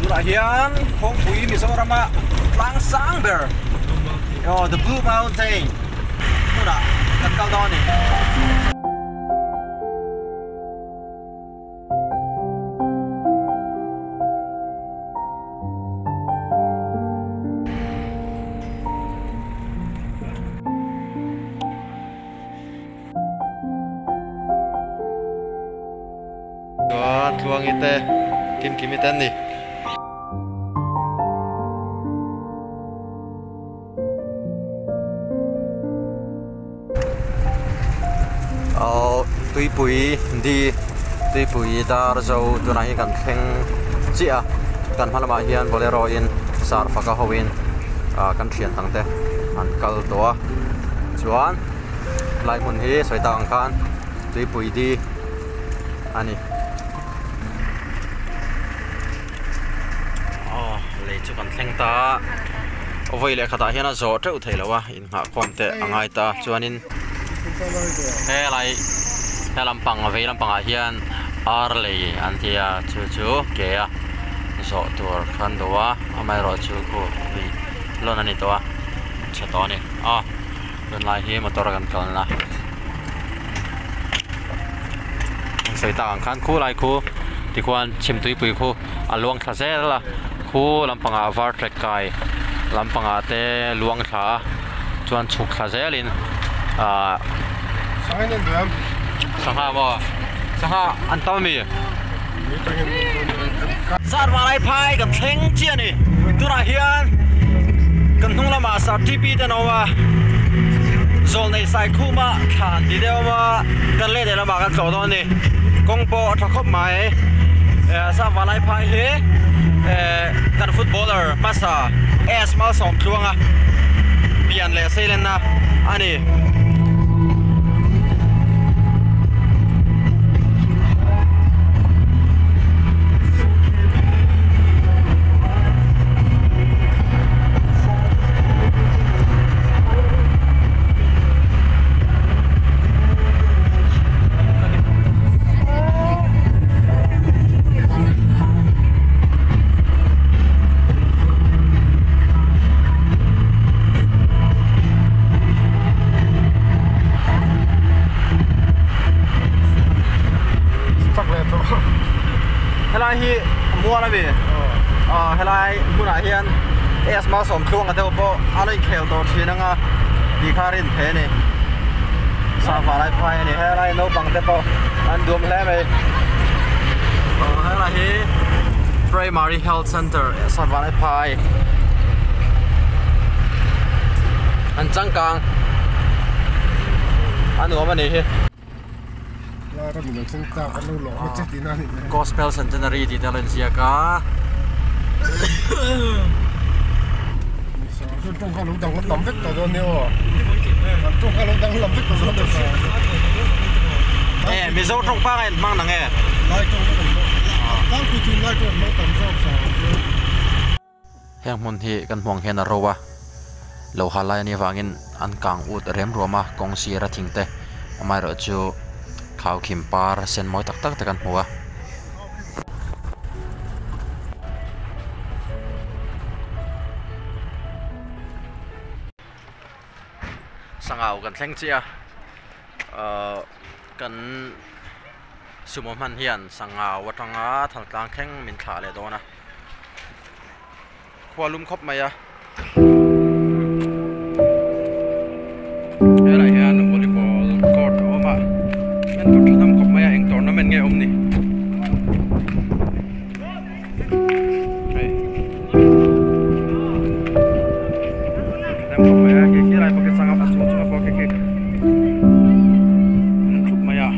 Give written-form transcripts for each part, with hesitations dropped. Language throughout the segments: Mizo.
Tunah hian Phawngpui Mizorama tlang sang ber aw The Blue Mountain hmunah kan kal dawn a ni. Chuan Tluangi te Kimkimi te an ni. Aww tuipui di tuipui dar zo tunah hian kan thleng chiah a kan hma lamah hian bolero in sar faka ho in ah kan thian dang te an kal tawh a chuan lai hmun hi sawi tak ang khan tuipui di a ni. Aw lei chu kan thleng ta a vawi leh khatah hian a zawh teuh thei lo a inngah khawm te a ngai ta chuanin helai he lampang vei lampangah hian ar lei an ti a chu chu ke a zawh tur khan duh a amaherawhchu khu lui lawn a ni tawh a chhe tawh a ni aw tunlai hi motor kan kalna. Sawi tak ang khan khu lai khu tikhuan chhimtuipui khu a luang thla zel a khu lampangah var trek kai lampangah te luang thla a chuan chhuk thla zelin ahh sangha maw sangha an tam ami zat vanglai phai kan thleng chiah a ni tunah hian kan hnung lamah sir T P te an awm a zawlnei saikhuma thlan ti deuh a awm a kan leh leh lamah kan tlawh dawn a ni kawng pawh a tha khawp mai zat vanglai phai hi kan footballer hmasa S Malsawmtluanga pian leh seilenna a ni. Helai hi mual a mi ah helai hmunah hian S Malsawmtluanga deuh pawh a la inkhel tawh thin anga tih kha rin theih a ni sangha lai phai a ni helai naupang te pawh an duam hle mai aw helai hi Primary Health Center sangha lai phai. An changkang a nuam a nih hi. Gospel Centenary tih te a lo inziak a. Mizo tawng pangai an hmang nang e. Heng hmun hi kan hmuh ang hian a ro a, lo ha lai anih avangin an kang ut rem ruam a, kawng sir a thing te amaherawh chu khau khim par sen mawi tak tak te kan hmu a. Sangau kan thleng chiah a, ahh kan sumo hman hian sangau atanga thaltlang thleng min thlah leh dawn a. Khua lum khawp mai a. Helai hian volleyball court a awm a, en tur thahnem khawp mai a, eng tournament nge awm ni. Hei thahnem khawp mai a, khi khi lai pawh khi sangha a chung chunga pawh khi khi an thup mai a.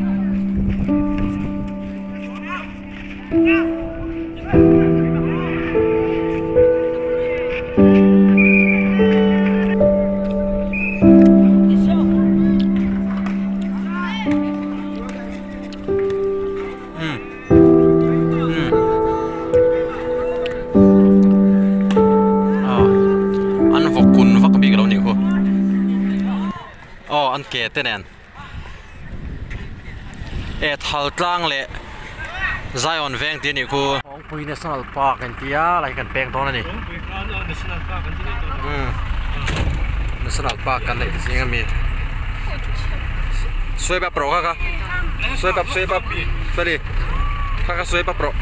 An vawk kun vak bik lo nih khu aw an ke te nen. E thal tlang leh Zion veng tih a nih khu. Phawngpui National Park an tia lai kan peng dawn a ni. Phawngpui khan aw National Park an ti daih tawh lo. Umm National Park kan neih te zing a mi. Sawi pap rawh kha kha. Sawi pap sawi pap sorry kha kha sawi pap rawh.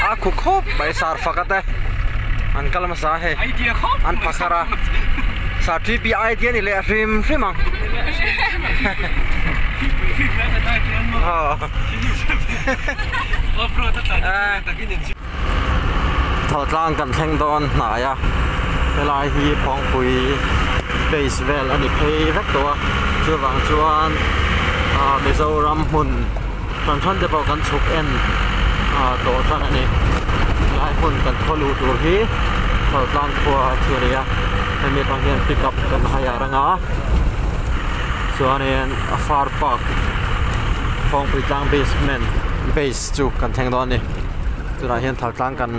A khu khawp mai sar fak ate an kal hmasa hei an phakar a sar TP idea ni leh hrim hrim ang. Thawtlang kan thleng dawn hnai a helai hi Phawngpui base vel a ni phei vek tawh a chuvang chuan ah Mizoram hmun hran hran te pawh kan chhuk en ah tawh tan a ni helai hmun kan khaw luh tur hi Thawtlang khua chu a ni a hemi atang hian pick up kan hai a rang a chuanin a far park Phawngpui tlang basement base chu kan thleng dawn a ni tunah hian Thaltlang kan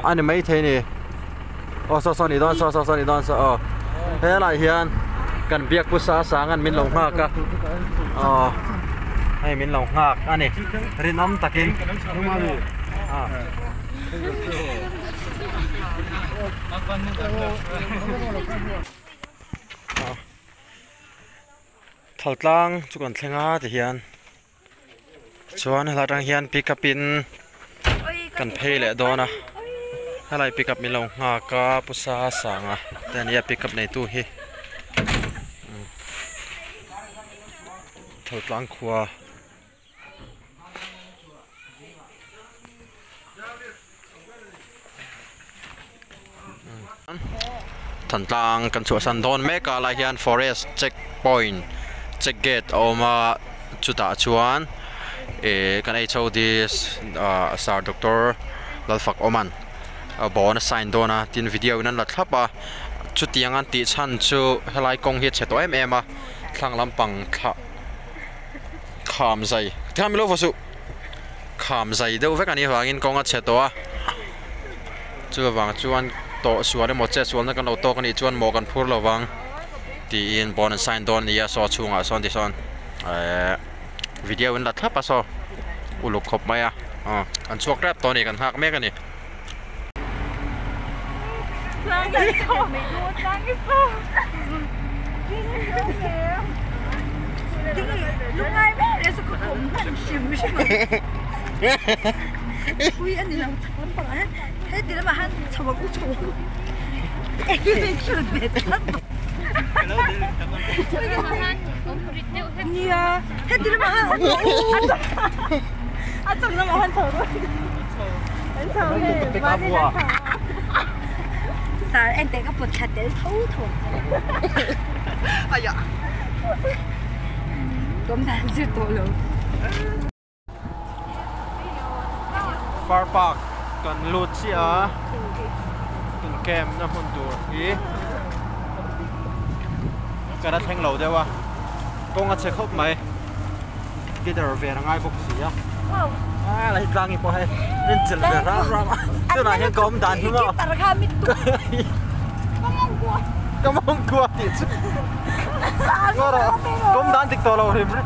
a ni maithei a ni aw saw saw a nih dawn saw saw saw a nih dawn saw aw helaiah hian kan biak pu sa sang an min lo nghak a aw hei min lo nghak a ni rinawm takin ah. Thaltlang chu kan thleng a tihian chuan helai atang hian pick up in kan phei leh dawn a helai pick up min lo nghak a pu sa sanga te ania pick up neitu hi Thaltlang khua. Thantlang kan chhuahsan dawn mek a lai hian forest check point check gate a awm a chutah chuan ih kan H O D ah sir doctor Lalfakawma'n a bawna sign dawn a tin video in an la thlap a chutiang an tih chhan chu helai kawng hi a chhe tawh em em a thlang lampang thlah kham zai tikhan milo vaw suh kham zai deuh vek a nih avangin kawng a chhe tawh a chuvang chuan tawh sual emaw chet sualna kan lo tawk a nih chuan maw kan phur lo vang tiin bond an sign dawn a ni a saw chhungah sawn tisawn ehh video in la thlap a saw uluk khawp mai a aw an chhuak tep tawh a ni kan nghak mek a ni. Far park kan lut chiah a kan camp na hmun tur hi kan a thleng lo deuh a kawng a chhe khawp mai guitar ven a ngai bawk si a a la hi tlang hi pawh hei rin chilh ve ram ram a tunah hian ka awm dan hi maw ka mawngkua tih chu ngaw rawh ka awm dan dik tawh lo hrim hrim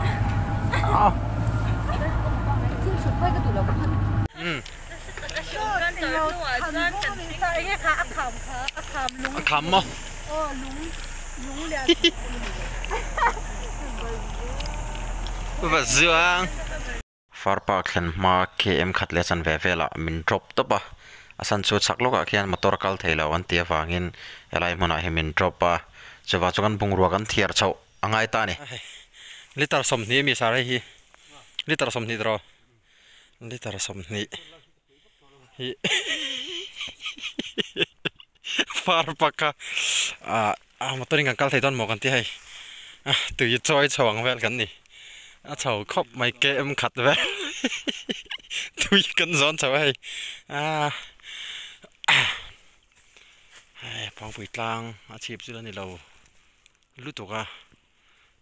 a kham maw Va zuang. Far park thlen hma KM khat leh chan ve velah min drop tawp a, a san chu chhak lawkah khian motor kal thei lo an tih avangin helai hmunah hi min drop a, chuvang chu kan bungrua kan thiar chhoh a ngai ta a ni. Litre 20 ami sar hei hi litre 20 tawh litre 20 hi far paka ah a motor in kan kal thei dawn maw kan ti hei a tui chawi chho ang vel kan ni a chho khawp mai KM khat vel tui kan zawn chho a hei ah hei Phawngpui tlang a chhip chu la ni lo lutuk a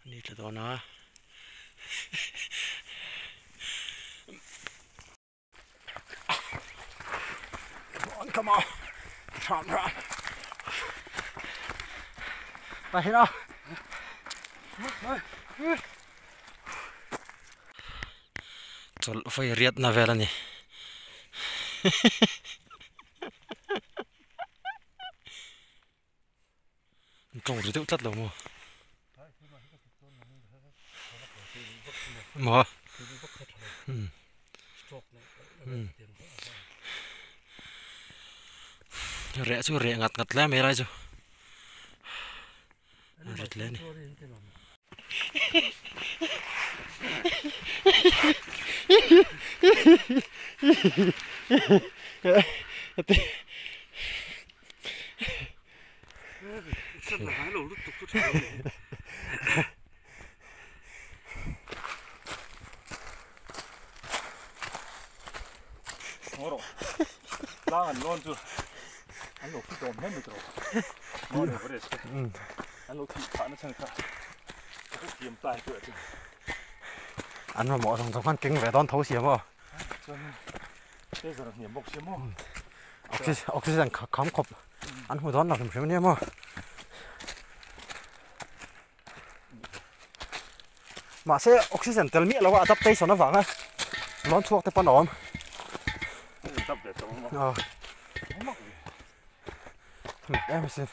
ni tla dawn a. Come on, come on. Ram, ram. Ta hin a. Chawlh vawi riatna vel a ni. An tawng ri deuh tlat lo maw? Maw? Reh chu reh ngat ngat hle mai lai chu. Rit hle a ni. Tlang an lawn chu an lo fit awm hle mai tawh Mount Everest te an lo thih phah na chhan kha ka hrethiam ta hi chu An mamawh zawng zawng khan keng ve dawn tho sia maw? Chuan pressure a hniam bawk sia maw? Oxygen kham khawp an hmu dawn lo hrim hrim ania maw? Mahse oxygen tel miah lo a adaptation avanga lawn chhuak te pawn a awm. Em asin.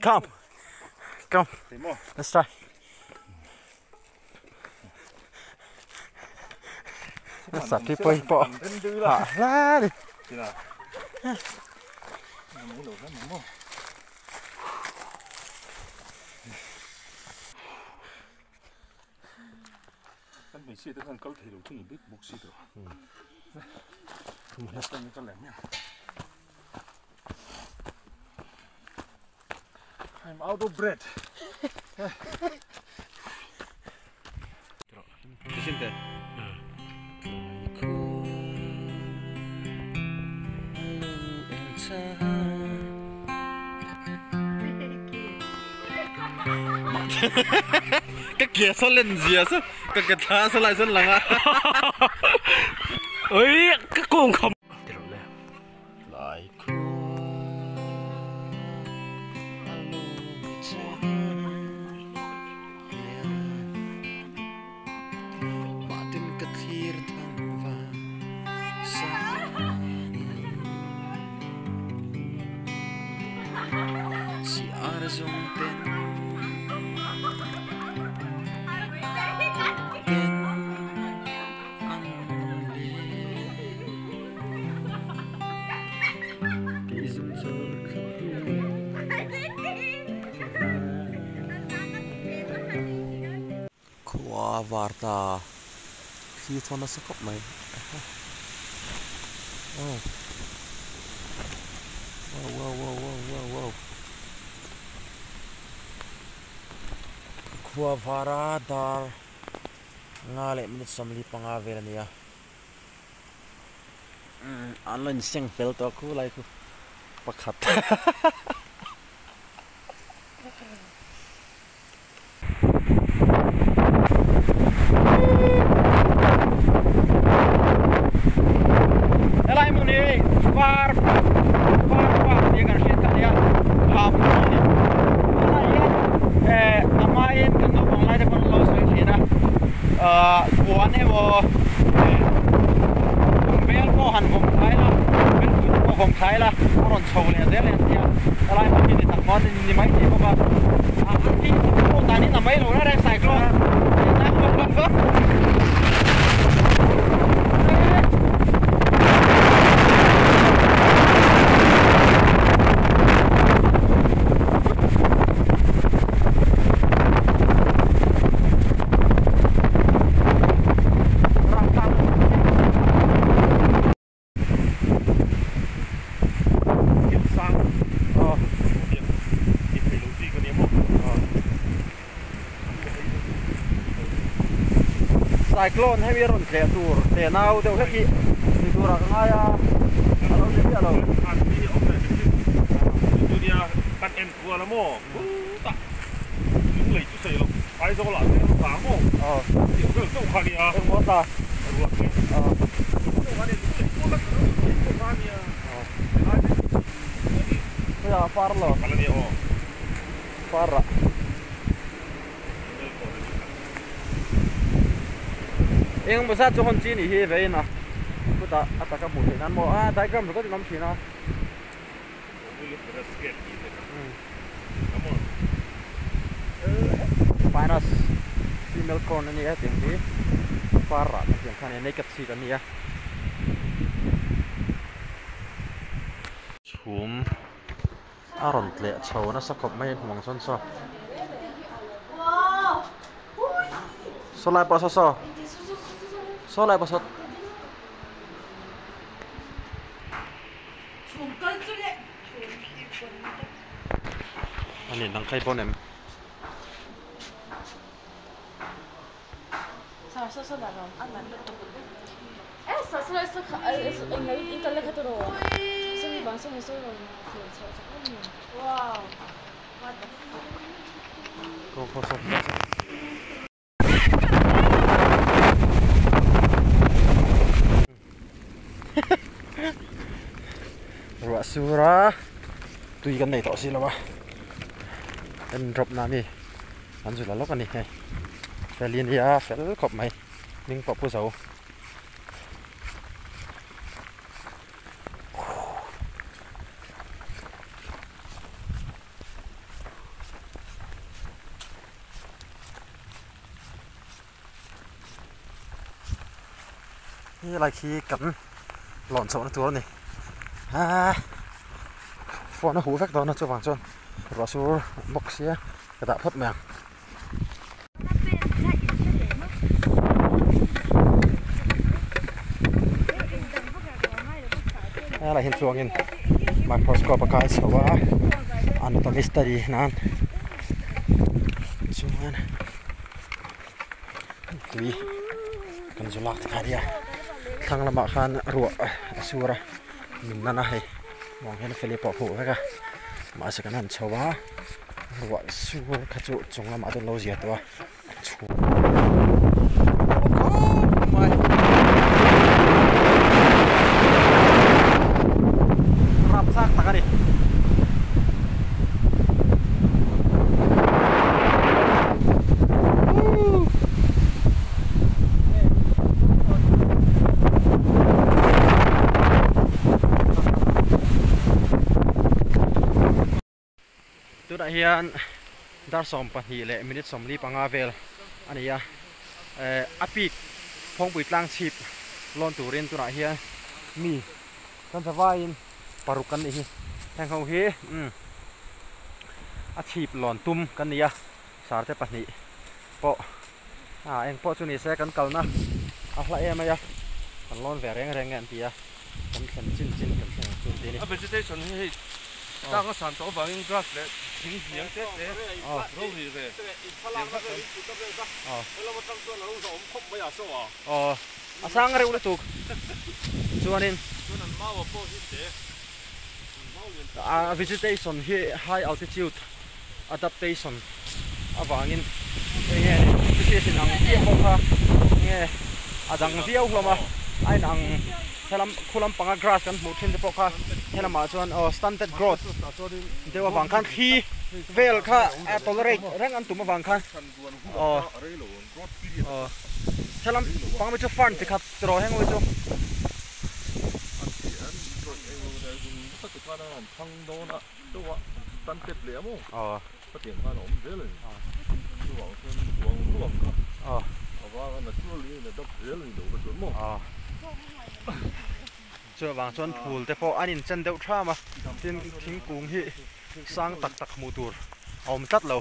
Come, come, let's try. Sati pawh pawh hah hle a ni. Kan hmeichhia te khan kal thei lo chu ni bik bawk si tawh. I'm out of breath. Ka ke saw len zia saw ka ke thla saw lai sawn lang a. Oi ka kawng kham. Khua var ta thli thawn nasa khawp mai oh wow wow wow wow wow wow khua vara dar nga leh minute 45 vel a ni a an lo inseng fel tawh a khulai khu pakhat. Helai hmun hi var var park tia kan hriat kha nia kham hmun a ni. Tunah hian eh a hmain kan naupang lai te pawn an lo sawi thin a ah puan emaw eh bel pawh han vawm thlai la bel pui te pawh vawm thlai la a rawn chho leh zel a nia helai hmun hi ni tak maw ni mai thei bawk a ah a thi pawh dan in a mai lo reng reng cyclone Cyclone hemi a rawn tleh tur te nau deuh hlek hi ni tur a. turah ka ngai a, a lo ni miah lo. An hi awm leh hrim hrim chu nia kan en kual a maw chutah lunglei chu sawi loh Aizawl ah te a tla maw tiang vel chauh kha nia engmaw a tla ruah te chauh kha nia lunglei pawh la tla lo chauh kha nia helai te chu a ni hei a par lo kal a nia aw par ah. Eng emaw zat chu hawn chi anih hi veiin a chutah a taka hmuh theih nan maw a diagram ringawt in awm thin a. Pinus female corn a ni a tiang hi far rah kan tih ang kha a ni a naked seed an ni a. Chhum. A rawn tleh chho nasa khawp mai hmuang sawn saw. Saw lai pawh saw saw. Saw lai pawh saw. Ani dang khai pawn em. Ruah sur a tui kan nei tawh si lo a en drop na mi an zul a lawk a ni hei fel hi a nia fel khawp mai hming pawh pu zo. Helai khi kan lawn chhohna tur a ni aaa phone a huh vek dawn a chuvang chuan ruah sur bawk sia ka dah phawt mai ang. Helai hian chuangin microscope a kai chho a anatomy study nan chuan tui kan zu lak te kha nia thlang lamah khan ruah a sur a min nan a hei muang hian feli pawh a hmuh vek a mahse kan han chho a ruah sur kha chu chung lamah chuan lo zia tawh a chhum rapthlak tak a ni. Tunah hian dar 12 leh minute 45 vel a ni a, eh a peak Phawngpui tlang chhip lawn turin tunah hian mi kan zavaiin paruk kan nih hi heng ho hi umm a chhip lawn tum kan ni a sarte pahnih pawh ah eng pawh chu ni se kan kalna a hla em mai a kan lawn ve reng reng nge an ti a kan thlen chin chin kan thleng ang chu an ti a ni. A vegetation hi hei tlang a san tawh avangin grass leh thing hniang te te ro ri ve tiang kha kan Aw a sang reuh lutuk chuanin a vegetation hi high altitude adaptation avangin hei nge species in ang chiah pawh kha nge a dang viau hlawm a a in ang helam khu lampanga grass kan hmuh thin te pawh kha helamah chuan aw stunted growth deuh avang khan thli vel kha a tolerate reng an tum avang khan aw aw helam pang mi chu fern chi khat tiraw heng chu. Aw. Aw. Aw. Chuvang chuan phul te pawh an inchen deuh tham a, tin thingkung hi sang tak tak hmuh tur a awm tlat lo.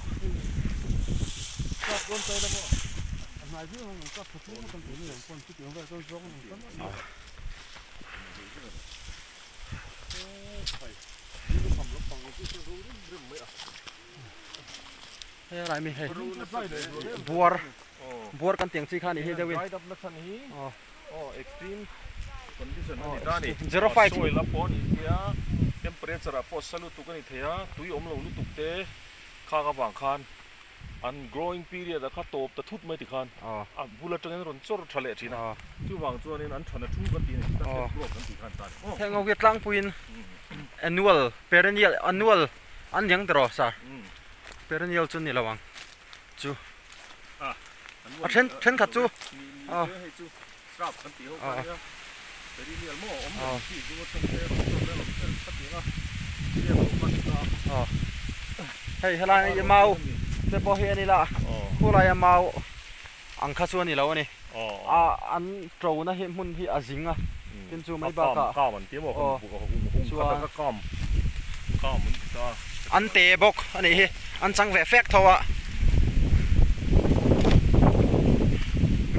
Helai mi hei buar buar kan tiang chi kha a nih hi deuhin. Condition a ni ta a ni. Xerophyte. Soil a pawh a ni thei a, temperature ah pawh sa lutuk a ni thei a, tui awm lo lutuk te khak avang khan an growing period ah kha tawp ta thut mai tikhan a bul atangin rawn chawr tha leh thin a. Chuvang chuanin an thana thu kan tih a ni, stunted growth kan tih khan ta a ni maw. Heng ho hi tlangpuiin annual, perennial, annual an ni ang tiraw sir? Perennial chu ni lo ang chu. A then thenkhat chu a. Shrub kan tih ho kha nia perennial maw awm reng chi chu a then te rawn chawr leh rawn tel kha tiang a hriat loh kha ni ta. Hei helai hi mau te pawh hi a ni la khulai a mau ang kha chu a ni lo a ni a an to na hi hmun hi a zing a tin chu mai bakah chuan an te bawk a nih hi an chang ve fek tho a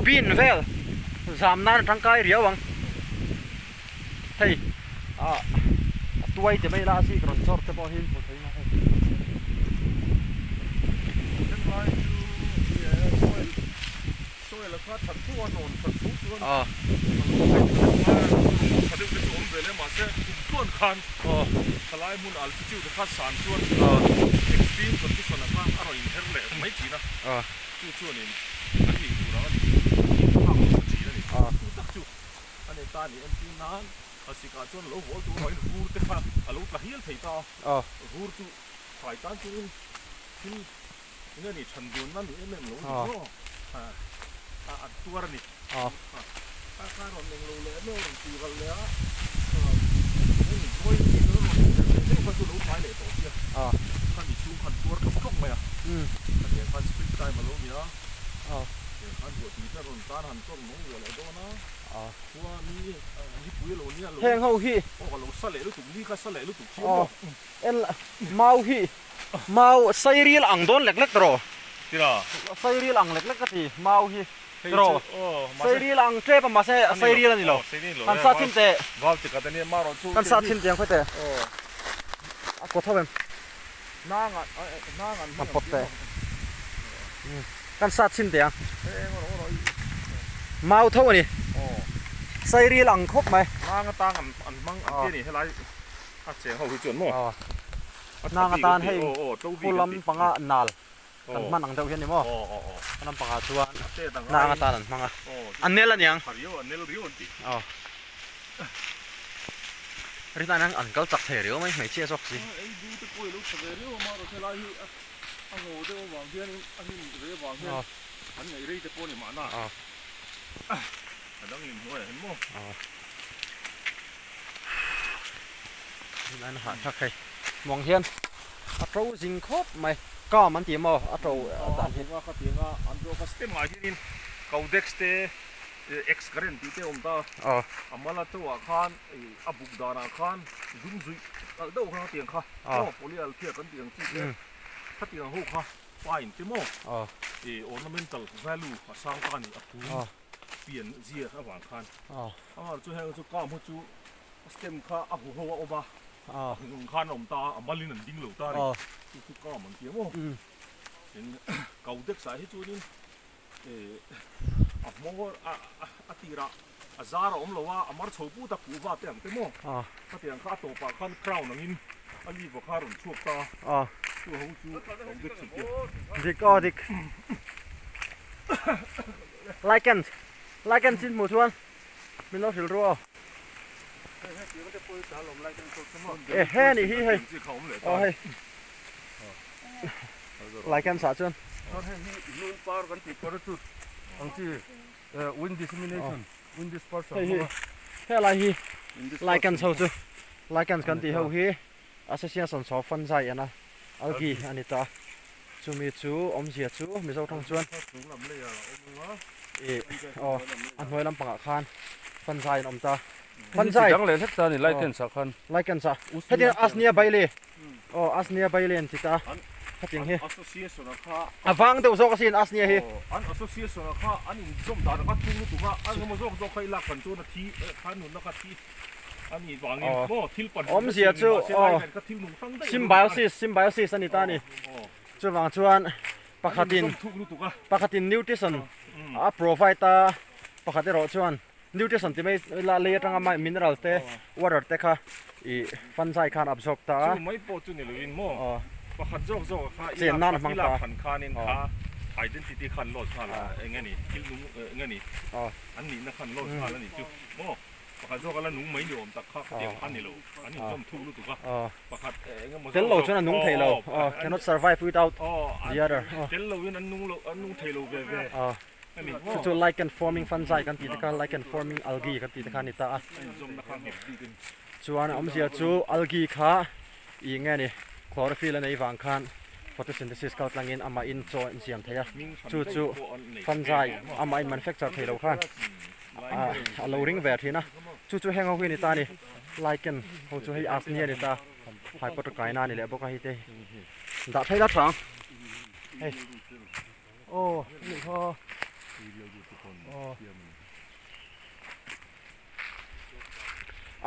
bin vel zam nan a tangkai riau ang hei ah a tuai te mai la a zik rawn chawr te pawh hi hmu thei a hei. Soil kha that thu a nawn that thu chuan Aw. Tha deuh te chu awm ve le mahse kum tluan khan thalai hmun altitude kha san chuan extreme condition ah kha a rawn inher leh mai thin a, chu chuanin an nih tur ang a nih thlak lo ta thin a ni. Chu tak chu a nei ta a ni entir nan a sikah chuan lo hawl tur erawhin vur te kha a lo tla hial thei ta a, vur chu thlai tan chuanin thil Enge ni than dun na ni em em lo ni maw? A an tuar a ni. A kha rawn eng lo leh emaw rawn tih ral leh a, enge ni drawing chi chu rawn inher leh deuh kha chu lo tlai leh tawh sia. Kha ni chhung khan tuar tlawk tlawk mai a. Khatiang khan spring time a lo ni a. Tiang khan ruah tui te rawn tan han chawr nung ruah leh dawn a. Khua ni nipui a lo nia lo. Heng ho hi. Aw ka lo sa leh lutuk, ni kha sa leh lutuk chiang maw? En mau hi. Mau sairil ang dawn lek lek tawh. Tira. Sairil ang lek lek ka ti mau hi tawh. Sairil ang tep a mahse sairil a ni lo. Kan sa thin teh. Kan sa thin teh ang khawi teh. A kawt ho em. Kan pawt teh. Kan sa thin teh ang. Mau tho a ni. Sairil ang khawp mai. Nang atang an hmang an ti a ni helai a cheng ho hi chuan maw. Nang atan hei pu lampanga nal kan hman ang deuh hian ni maw? Pu lampangah chuan nang atan an hmang a, a nel a niang. Aw rin aiin an kal chak thei riau mai hmeichhia zawk si. Aw. An hah thak hei muang hian a to zing khawp mai kam an ti maw a to dan hi. Ka ti anga an to ka stem ah hianin codex te x current tih te a awm ta a mal a to ah khan a buk dan ah khan zum zuih kalh deuh kha tiang kha aw polyal phiak an tih ang chi te khatiang ho kha pine te maw ornamental value a sang ta a ni a phum pian zia avang khan amah chu heng chu kam ho chu a stem kha a hu ho a awm a a hung khan a awm ta a a malin an ding lo ta a ni chu chu kam an ti a maw tin kau dek sah hi chuanin eh a hmawr a a tirah a zar a awm lo a a mar chho put a kuhva te ang te maw khatiang kha a tawpah khan crown angin a leaf a kha a rawn chhuak ta a chu ho chu kau dek sah te dik aw dik. Lichen lichen chin hmuh chuan min lo hrilh ruah aw. E he ni hi hei aw hei lichen sah chuan. Hei hi helai hi lichen ho chu lichen kan tih ho hi association of fungi an a algae a ni ta. Chumi chu awmzia chu Mizo thang chuan ih aw a hnuai lampangah khan fungi an awm ta. Fungi dang leh hlek ta a ni lichens ah khan. Lichens ah hetiang Asnia Bailey aw Asnia Bailey an ti ta hetiang hi a vang deuh zawk asin Asnia hi. An association ah kha an inzawm dan kha thung lutuk a, an engemaw zawk zawk kha i lak kan chuan a thi khan nunna kha thi. Awmzia chu aw symbiosis symbiosis a ni ta a ni chuvang chuan pakhatin pakhatin nutrition a provide a pakhat erawh chuan. Nutrition ti mai ila lei atanga mai mineral te water te kha i fungi khan absorb ta a. Chu mai pawh chu ni loin maw pakhat zawk zawk a kha Chen nan a hmang ta. I lak khanin kha identity khan loss nghal a eng nge ni thil nung eng nge ni an nihna khan loss nghal a ni chu maw pakhat zawk a la nung mai ni awm tak kha khatiang kha ni lo an inchawm thuk lutuk a pakhat eng emaw zawk Tel lo chuan a nung thei lo cannot survive without the other. Tel loin an nung lo an nung thei lo ve ve. Chu chu lichen forming fungi kan tih te kha lichen forming algae kan tih te kha a ni ta a. Chuan a awmzia chu algae kha ih nge ni chlorophyll a nei vang khan photosynthesis kal tlangin amah in chaw a insiam thei a. Chu chu fungi amah in manufacture thei lo khan a lo ring ve thin a. Chu chu heng ho hi a ni ta a ni. Lichen ho chu hei Asnia a ni ta Hypotrachyna a ni leh bawk a hei te hi dah thei la tha ang hei. Aw hemi kha aw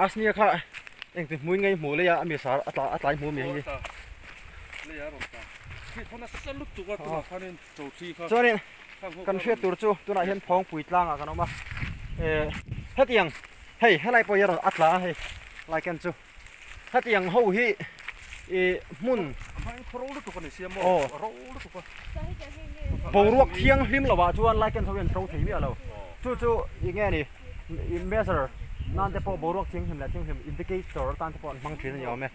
Asnia kha engti hmui ngei hmuh lei a ami sar a tla a tlai hmuh mi hei chuanin kan hriat tur chu tunah hian phawngpui tlangah kan awm a eh hetiang hei helai pawh hi a rawn a tla a hei lai ken chu. Hetiang ho hi ih hmun aw boruak thianghlim lo ah chuan lichen ho hi an to thei miah lo chu chu ih nge ni ih measure nan te pawh boruak thianghlim leh thianghlim indicator atan te pawh an hmang thin a ni awm e.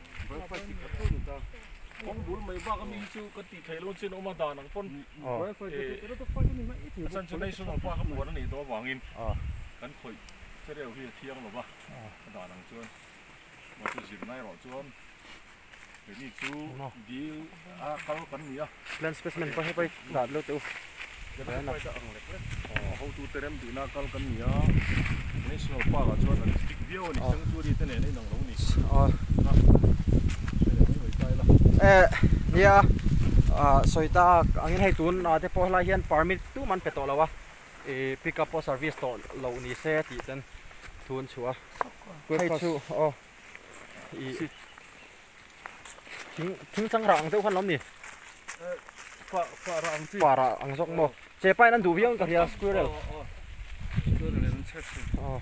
Mahse zirna erawh chuan keini chu dil a kal kan ni a. Plant specimen pawh hei pawh hi dah lut teh u. Aw hotute rem duhna a kal kan ni a. National Park ah chuan an strict viau a ni. Sanctuary te nen a inang lo ni. Aw. Eh nia sawi tak angin hei tun ah te pawh helai hian permit tum an pe tawh lo a. Ih pick up pawh service tawh loh ni se tih ten thu an chhuah a. Hei chu aw ih thing thing chang rah ang deuh khan lawm ni pa rah ang zawk maw che pain an duh viau in ka hria squirrel aw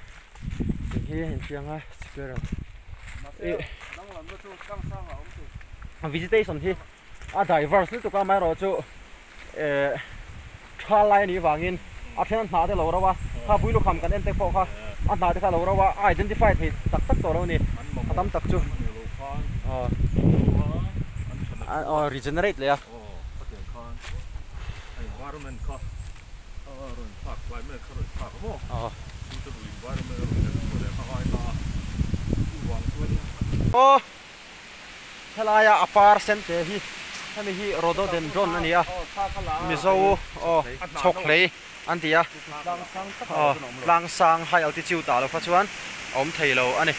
thing hi in chiang a squirrel ih vegetation hi a diverse lutuk a amaherawhchu eh tha lai a nih vangin a then a hnah te lo ro a kha bui lukham kan en te pawh kha a hnah te kha lo ro a a identify thei tak tak tawh lo a ni a tam tak chu aw regenerate leh a. Aw. Helaia a par sen te hi hemi hi rhododendron a ni a, Mizo aw chhawk hlei an ti a, aw tlang sang high altitude ah lo kha chuan a awm thei lo a ni.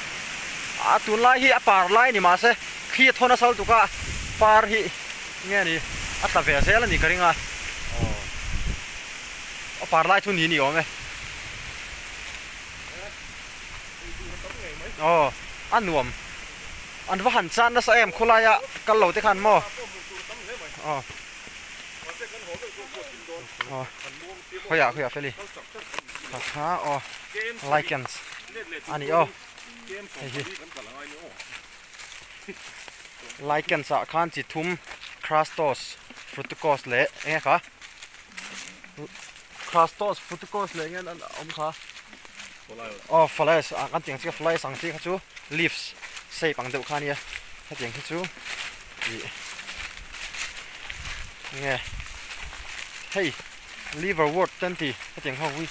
A tunlai hi a par lai ni mahse thli a thawn a sal tuk a, par hi nge ni a tla ve zel a ni ka ring a, aw a par lai chu ni ni awm e. Aw a nuam. An va han chan nasa em khawlaia kal lo te khan maw aw aw khawiah khawiah feli kha kha aw lichens a ni aw hei hi lichens ah khan chi thum crustose fruticose leh eng nge kha crustose fruticose leh eng nge an awm kha. Aw flies ah kan tih ang chi kha flies ang chi kha chu leaves shape ang deuh kha ania hetiang hi chu ih nge hei liverwort te an ti hetiang ho hi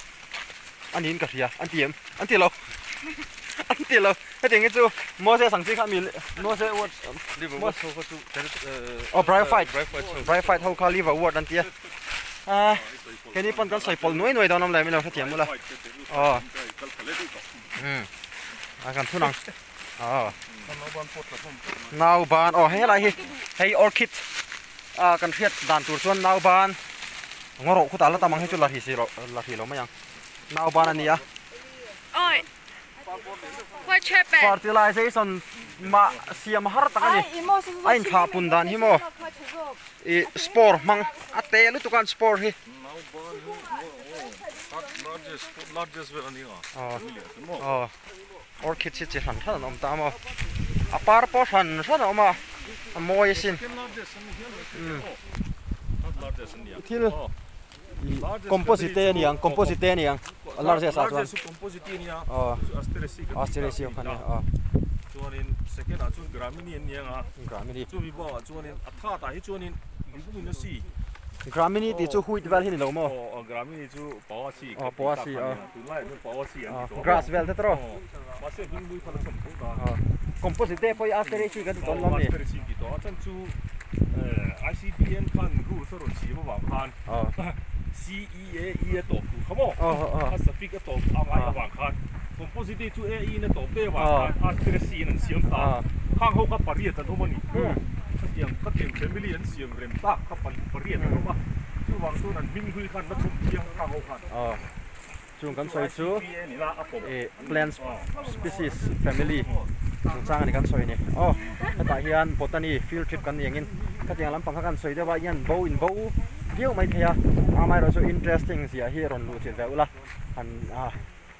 a niin ka hria an ti em an ti lo an ti lo hetiang hi chu Moses ang chi kha mi Moses wort liverwort ho kha chu aw bryophyte bryophyte ho kha liverwort an tia a. Keini pawn kan sawi pawlh nuai nuai dawn awm le milo hrethiam ula aw umm a kan thun ang aw nauban aw hei helai hi hei orchid a kan hriat dan tur chuan nauban ngaw rawh khutah la tam ang hei chu la ri si lo la ri lo mai ang nauban a ni a. Fertilization mah siam har tak a ni. A inthlah pun dan hi maw ih spore hmang a te lutuk a an spore hi. Largest largest vel ani a. Aw. Orchid hi chi hran hran an awm ta maw. A par pawh hran hran a awm a, a mawi asin. Thil composite a niang, composite a niang. A largest ah chuan. Aw. Asteraceae kha ania aw. Chuanin second ah chuan Gramini an niang a. Gramini. Chumi bawkah chuanin a third ah hi chuanin Leguminosae. Gramini tih chu wheat vel hi ni lo maw? Aw Gramini chu Poaceae Aw Poaceae aw. Tunlaiah chuan Poaceae an ti tawh a. Grass vel te tawh. Aw mahse hming mui khan a chawm tho ta. Aw Composite pawh hi Asteraceae kan ti tawn lawm ni. Aw Asteraceae an ti tawh a chan chu ICBN khan rules a rawn siam avang khan CEA E a tawp tur kha maw? A suffix a tawp a ngai avang khan Composite chu A E in a tawp daih avang khan Asteraceae in an siam ta. Khang ho kha pariat an awm a ni. Khatiang khatiang family an siam rem tak kha pariat an awm a. Chuvang chuan an hming hlui khan la chhawm thiang khang ho khan. Chung kan sawi chu plant species family chungchang a ni kan sawi a ni. Aw hetah hian botany field trip kan ni angin khatiang lampang kha kan sawi deuh a hian bo in bo viau mai thei a amaherawh chu interesting zia hi rawn luh chilh ve ula han ah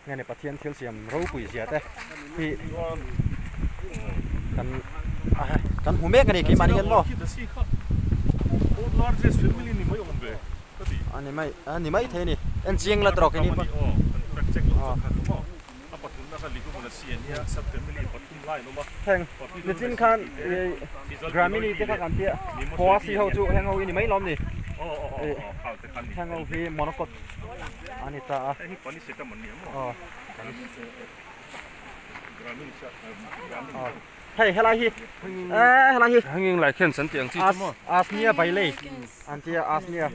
nge ni Pathian thil siam ropui zia te hi kan kan hmu mek a ni keimahni hian maw. A ni mai a ni mai thei a ni en chiang la tawk in heng nichin khan Gramini te kha kan tia Poaceae ho chu heng ho hi ni mai lawm ni heng ho hi monocot a ni ta a aw hei helai hi helai hi hanging lai khian san tih ang chi chu maw Asnia Bailey an tia Asnia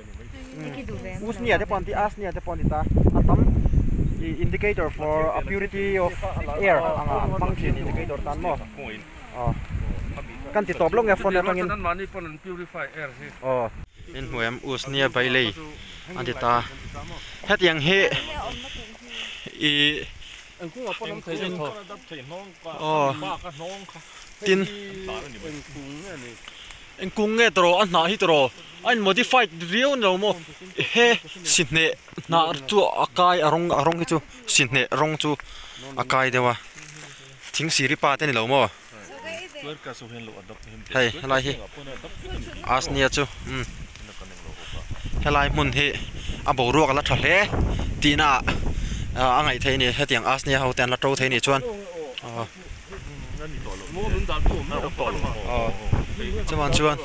Usnia te pawh an ti Asnia te pawh an ti ta a tam indicator for a purity of air anga an hmang thin indicator tan maw aw kan ti tawp lawk nge phone atangin mahni pawn an purify air hi aw in hmu em Usnia Bailey an ti ta hetiang hi ih aw tin eng kung nge tawh a hnah hi tawh a in modified riau ni lo maw he sihneh hnah chu a kai a rawng a rawng hi chu sihneh rawng chu a kai deuh a thing siri pa te ni lo maw hei helai hi asnia chu umm helai hmun hi a boruak a la tha hle tihna ah a ngaih theih a ni hetiang asnia ho te an la to thei a nih chuan aw aw chuan chuan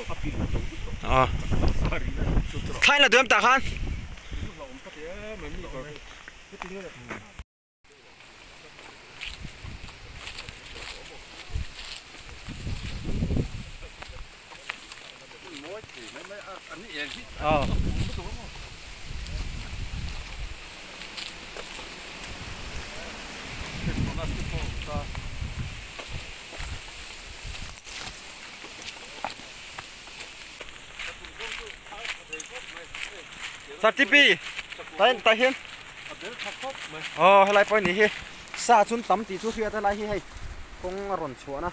aw thlai la duh em tah khan. Aw. Sartipi tai tai hian aw helai pawh ni hi sa chun tam tih chu hriat a lai hi hei kawng a rawn chhuahna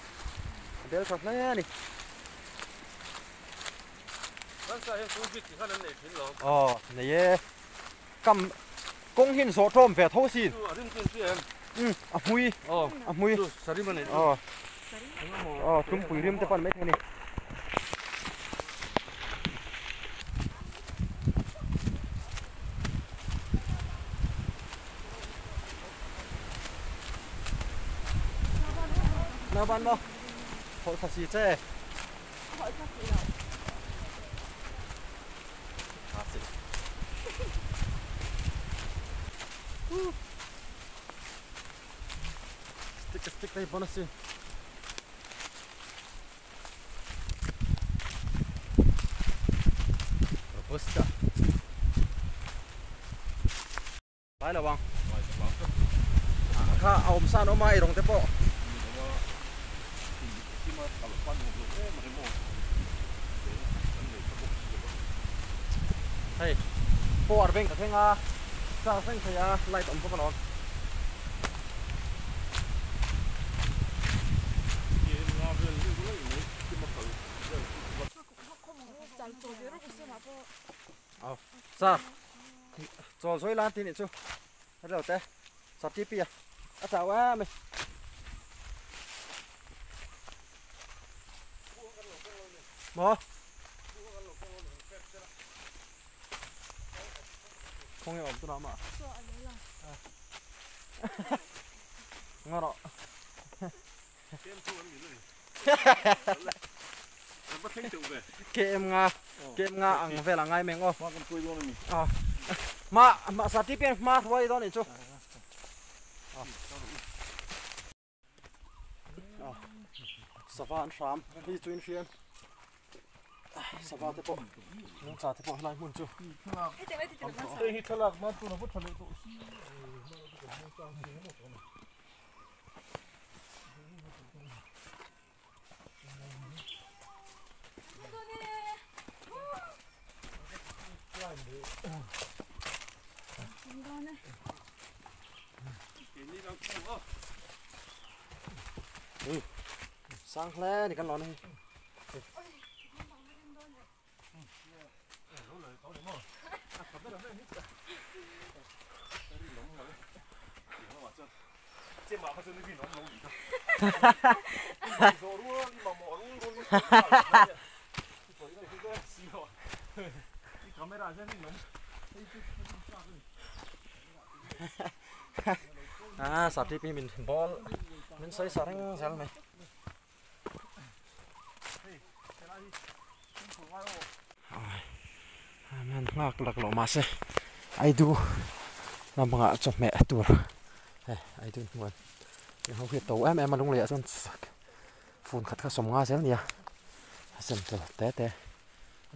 a bel tha hle a ni. Aw nei e kam kawng hi an zawh tawm ve tho sin umm a hmui a hmui aw aw tlumpui rim te pawh a ni maithei a ni. Nauban maw hawlh thla si che. Stick stick te hi pawn a si. Robusta. Tlai lo ang. Kha a awm san awm a eirawng te pawh. Hei power bank ka thleng a charge reng thei a light awm bawk alawm. Aw sir. Chawl zawi lan tih nih chu relo te Satipi a a chau em a ni. Maw? Khawnge awm tunah mah? Nga rawh. KM nga KM nga ang vel a ngai meng aw. Ma ma Satipi hma hruai dawn nih chu. Sava an hram hi chu in hriam sava te pawh nungcha te pawh helai hmun chu hei hi thlalak nan chuan a va tha leh tawh si Sang hle ni kan lawn a hei. Ah sati pi min ball min sawi sa reng zel mai. Amen nghak lak loh mahse Aidu lampangah chawhmeh tur hei Aidu hmuan heng ho hi a to em em a lung leh ah chuan fun khat kha sawm nga zel nia a sem tel te te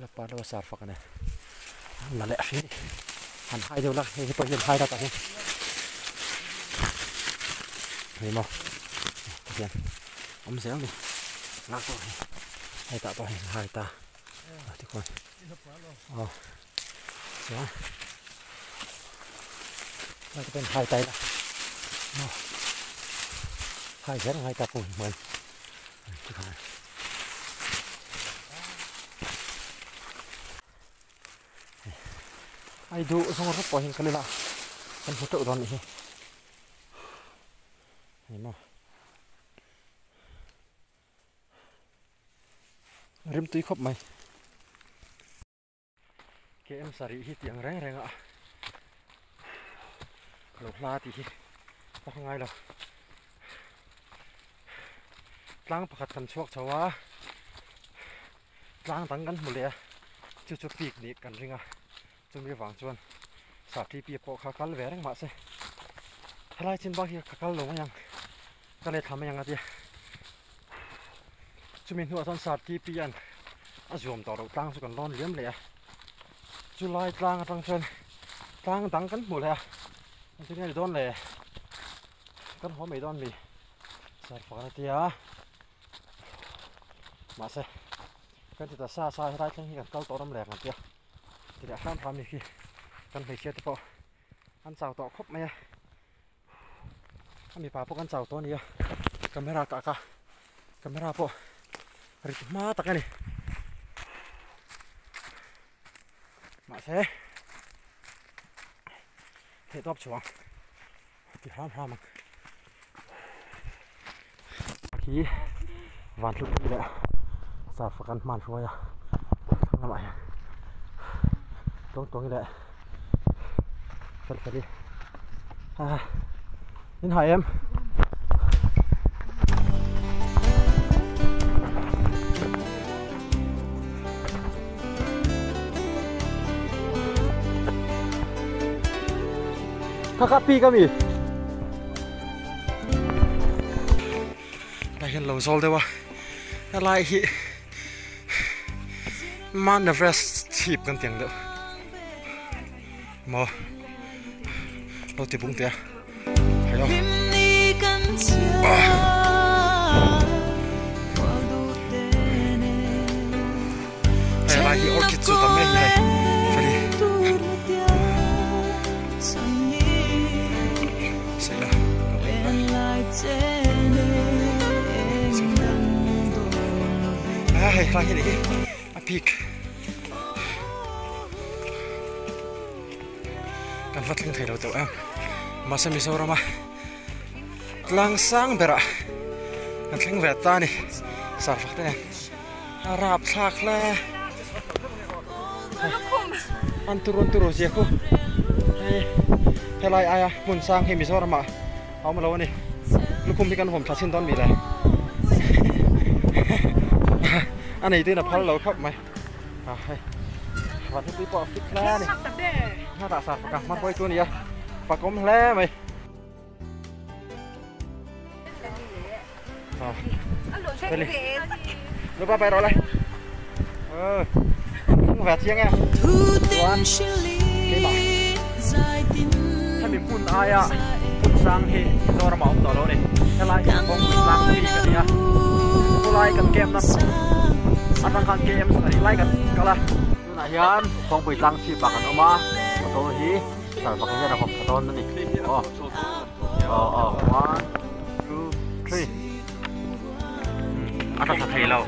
la par deuh a sar fak a ni la leh hri han hai deuh la hei hi pawh hian hai la tah hian hei maw tihian awm zel ni lak pawh hi hei tah pawh hian hai ta tikhuan aw chuan lai te pawhin hai ta ila maw hai zel ang hai ta pawh hmuh tikhan. Ai duh zawng rawp pawh hian kal ila kan hmu teuh dawn nih hi hei maw rim tui khawp mai KM sarih hi tih ang reng reng a lo hla tih hi a ngai lo tlang pakhat kan chhuak chho a tlang dang kan hmu leh a chu chu peak nih kan ring a chumi vang chuan sahti pi pawh kha kal ve reng mahse helai chin bak hi ka kal lo mai ang ka let thla mai ang a tia chumi hnuah chuan sahti pi an a zuam tawh loh tlang chu kan lawn liam leh a chulai tlang atang chuan tlang dang kan hmu leh a engtin nge ni dawn le kan haw mai dawn mi sarfak a tia mahse kan ti ta sa sa helai thleng hi kan kal tawh ram leh ang tia ti leh hram hram ni khi kan hmeichhia te pawh an chau tawh khawp mai a a mipa pawh kan chau tawh a nia camera kah ka camera pawh rit hma tak a ni mahse theih tawp chhuang ti hram hram ang khi van hlu pui leh sarfa kan hman hruai a thlang lamah hian tawng tawng leh fel fel i ah in hai em Kha kha pi ka mi. Lai hian lo zawl deuh a. Helai hi Mount Everest chhip kan tiang deuh. Maw lo ti bung teh a. Hello. Hei lai hi orchid chu tam em hei. Feli. Sei la. Ah hei lai hi ni hi. A peak. Kan Kan va thleng thei lo tawh em. Mahse Mizorama tlang sang berah kan thleng ve ta a ni. Sarfak te nen a rap thlak hle. An turu an turu zia khu hei helai aia hmun sang hi Mizoramah a awm lo a ni. Lukhum hi kan vawm thla chhin dawn mi le. A neituin a phal lo khawp mai. A hei van hlui pawh a fit hle a ni. Hna sar faka hma huai chu a ni a fakawm hle mai. Lu ba bai rawh le. Ờ ve chiang em. Chuan keimah hemi hmun aia hmun sang hi Mizoram a awm tawh lo a ni. Helai hi kawngpui tlang bik a ni a. Khawlai kan camp na atang khan KM sarih lai kan kal a. Tunah hian kawngpui tlang chhip ah kan awm a, motor hi sarvak hian a vawm tha dawn a ni. Aw aw aw one two three a tla tha thei lo.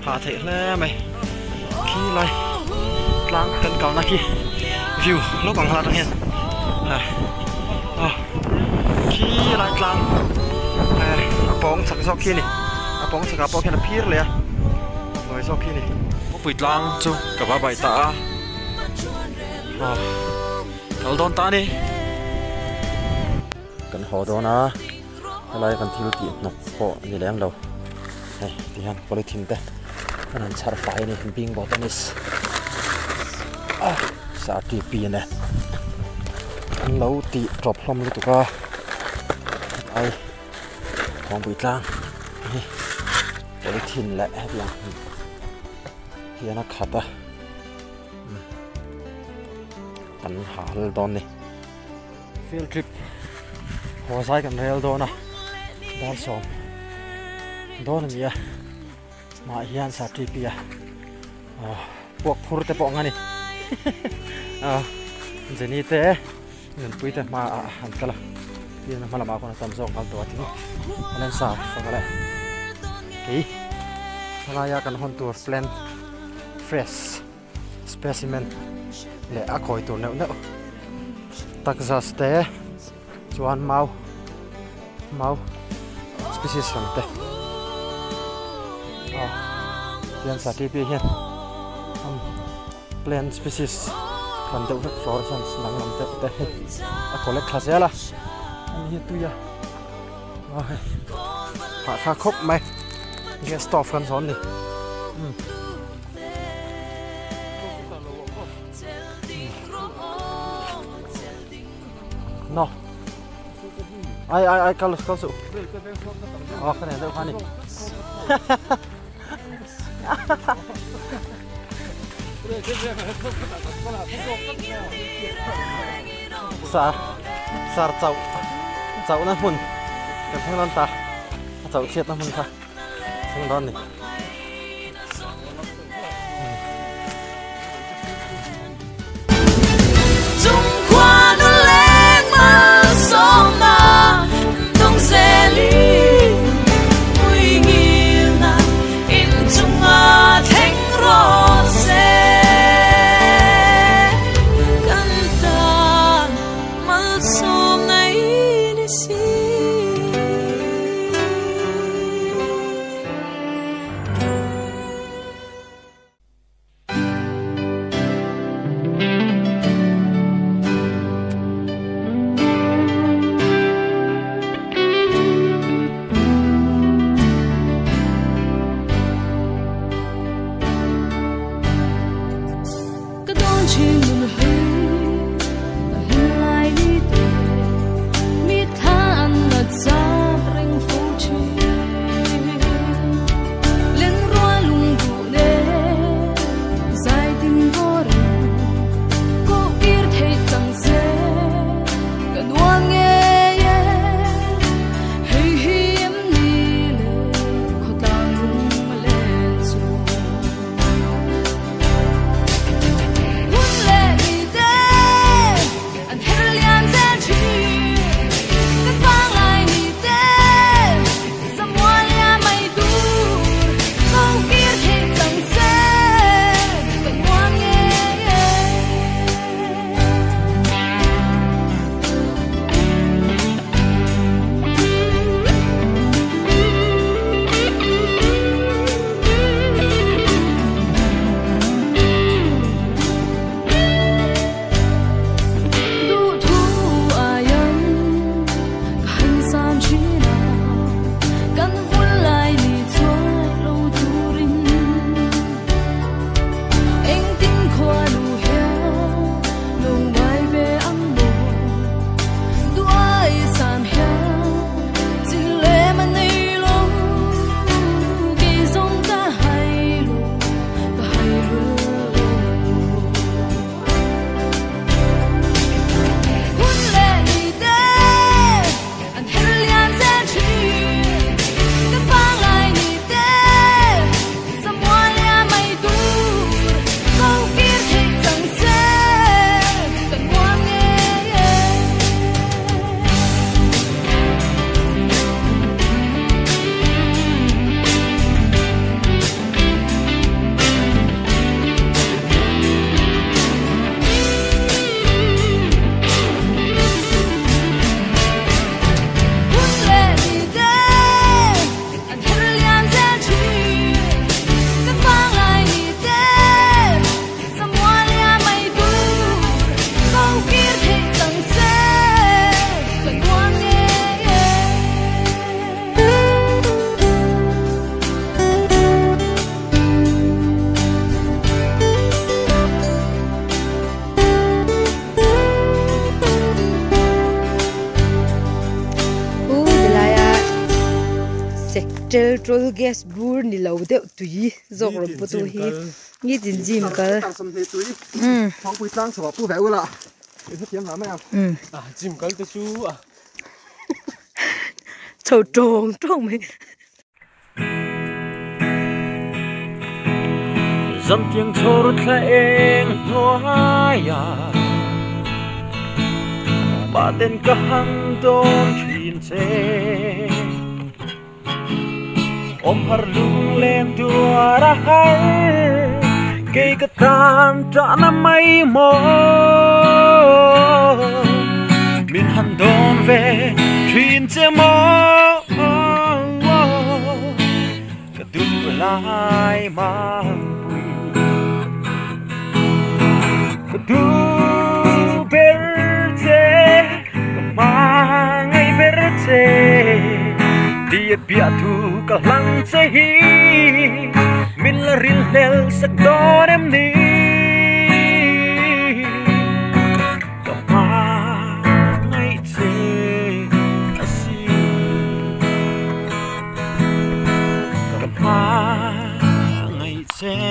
Hah theih hle mai khi lai tlang kan kalna khi view lawk ang hlak atang hian khi lai tlang a pawng chak zawk khi a ni a pawng chakah pawh khian a phir leh a hnuai zawk khi a ni. Khawpui tlang chu ka va baih ta a kal dawn ta a ni. Kan haw dawn a. Helai kan thil tih hnawk pawh a ni lem lo hei ti hian polythene te an han chhar fai a ni bing botanist ah sar T P nen an lo tih tawp hlawm lutuk a ai thawngpui tlang hi polythene leh hetiang hian a khat a kan hal dawn a ni. Field trip haw zai kan rel dawn a dar sawm dawn a ni a mah hian sartipi a puak phur te pawh ang a ni Jenny te nunpui te hma ah an kal a tin hma lamah khawn a tam zawk nghal tawh a tin an en sa fak a le kei helaia kan hawn tur plant fresh specimen leh a kawi tur neuh neuh takzas te chuan mau mau species hran te aw tian sa T P hian plant species hran deuh hlek fluorescence danglam deuh te hi a collect thla zel a ani hi tui a aw hei hahthlak khawp mai gas stove kan zawn ni. No. Ai ai ai kal kal su. Oh, cái này đâu khoan đi. Sar sar chau chau na hmun kan thleng dawn ta a chauh chhiat na hmun kha thleng dawn ni. tel tul gas bur ni lo deuh tui zawk rawn pu tu hi nitin gym kal um gym kal te chu a chho tawng tawng mai. Dâm tiếng chor thleng hnuaia ba tên ka hang don thin che ôm har lung lên tua ra har cây ka tan tra na mai mo min han don ve thin che mo ka du lai ma du berte ma ngay berte đi bia thu ka lang che hi min la ril hel sak don em ni ka ma ngay che asi ka ma ngay che.